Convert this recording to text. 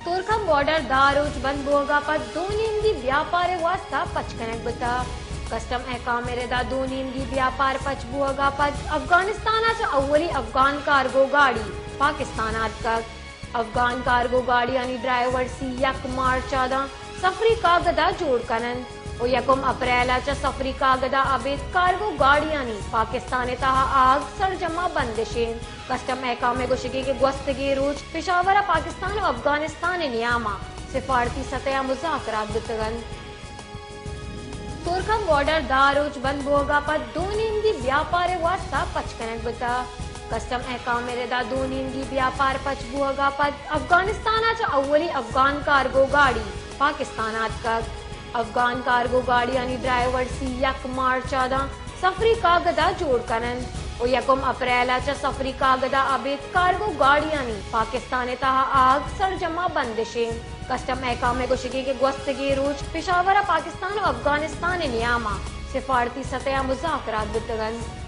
تورکم بارڈر دہ روچ بند بوہگا پد دو نیمگی بیاپار ء واستہ پچ کنگ بوتہ۔ کسٹم احکام ء ردا دو نیمگی بیاپار پچ بوہگا پد افغانستان ء چہ اولی افغان کارگو گاڑی پاکستان آتکگ۔ افغان کارگو گاڑیانی ڈرائیور سی یک مارچ ء داں سفری کاگد ء جوڑ کن انت و یکم اپریل ء چہ سفری کاگد ء ابید کارگو گاڑیانی پاکستان ء تہا آہگ سرجم ء بندش انت۔ کسٹم احکام ء گوشگ انت کہ گوستگیں روچ پشاور ء پاکستان و افغانستان ء نیام ء سفارتی سطح ء مذاکرات بوتگ انت۔ تورکم بارڈر دہ روچ بند بوہگا پد دو نیمگی بیاپار ء واستہ پچ کنگ بوتہ۔ کسٹم احکام ء ردا دو نیمگی بیاپار پچ بوہگا پد افغانستان ء چہ اولی افغان کارگو گاڑی پاکستان آتکگ۔ افغان کارگو گاڑیانی ڈرائیور سی یک مارچ ء داں سفری کاگد ء جوڑ کن انت و یکم اپریل ء چہ سفری کاگد ء ابید کارگو گاڑیانی پاکستان ء تہا آہگ سرجم ء بندش انت۔ کسٹم احکام ء گوشگ انت کہ گوستگیں روچ پشاور ء پاکستان و افغانستان ء نیام ء سفارتی سطح ء مذاکرات بوتگ انت۔